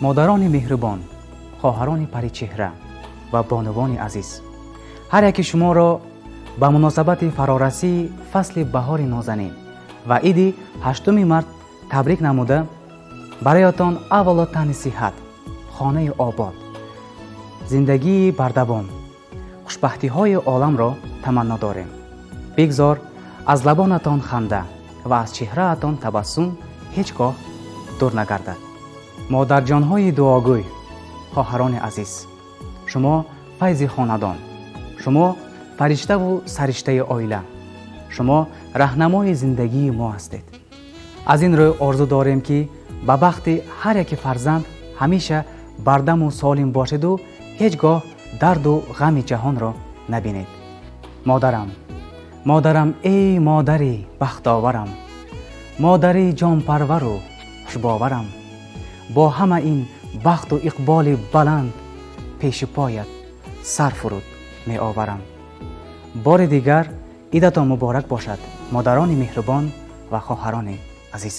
Модарони меҳрубон, хоҳарони паричеҳра ва бонувони азиз, ҳар яки шуморо ба муносабати фарорасии фасли баҳори нозанин ва иди 8 март табрик намуда, бароятон аввало тани сиҳат, хонаи обод, зиндагии бардавом, хушбахтиҳои оламро таманно дорем. Бигзор аз лабонатон ханда ва аз чеҳраатон табассум ҳеҷ гоҳ дур нагардад. Модарҷонҳои дуогӯй, хоҳарони азиз, шумо файзи хонадон, шумо фариштаву сариштаи оила, шумо раҳнамои зиндагии мо ҳастед. Аз ин рӯй орзу дорем, ки ба бахти ҳар яки фарзанд ҳамеша бардаму солим бошеду ҳеҷ гоҳ дарду ғами ҷаҳонро набинед. Модарам, модарам, эй модари бахтоварам, модари ҷонпарвару хушбоварам, бо ҳама ин бахту иқболи баланд пеши поят сар фуруд меоварам. Бори дигар идатон муборак бошад, модарони меҳрубон ва хоҳарони азиз.